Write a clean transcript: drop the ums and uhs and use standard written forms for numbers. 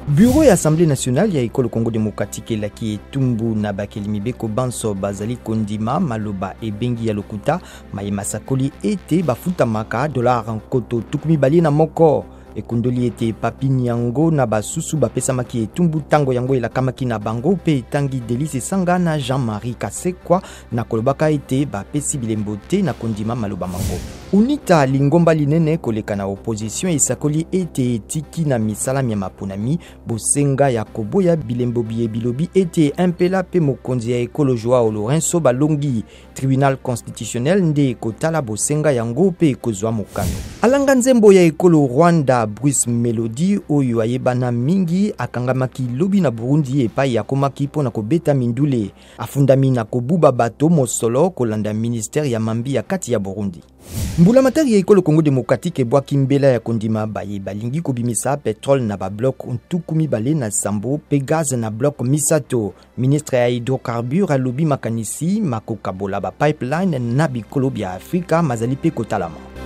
Bureau ya Assemblée nationale ya ekolo Congo démocratique elaki etumbu na bakeli mibeko banso bazali kondima maloba ebengi ya lokuta maye masakoli ete bafutamaka dollar 21. Ekundoli ete Papi Niango na basusu bapesamaki etumbu ntango yango elakamaki na bango mpe etangi Delice Esanga na Jean-Marie Kasekwa na kolobaka ete bapesi bilembo te na kondima maloba mango. UNITA, lingomba linene koleka na opposition, esakoli ete etiki na misala mya maponami bosenga ya koboya bilembo biye bilobi ete MPLA mpe mokonzi ya ekolo Joao Lourenço balongi. Tribunal constitutionnel nde ekotala bosenga yango mpe ekozwa mokano. Alanga nzembo ya ekolo Rwanda Bruce Melody oyo ayebana mingi akangamaki lobi na Burundi epai akomaki mpo na kobeta mindule. Afundami na kobuba bato mosolo kolanda ministère ya mambi ya kati ya Burundi. Mbulamatari ya ekolo Congo democratique ebwaki mbela ya kondima baye balingi kobimisa petrole na ba bloc 27 mpe gaz na bloc 3. Ministre ya hydrocarbures alobi makanisi makokabola ba pipeline na bikolo bya Afrika mazali mpe kotalama.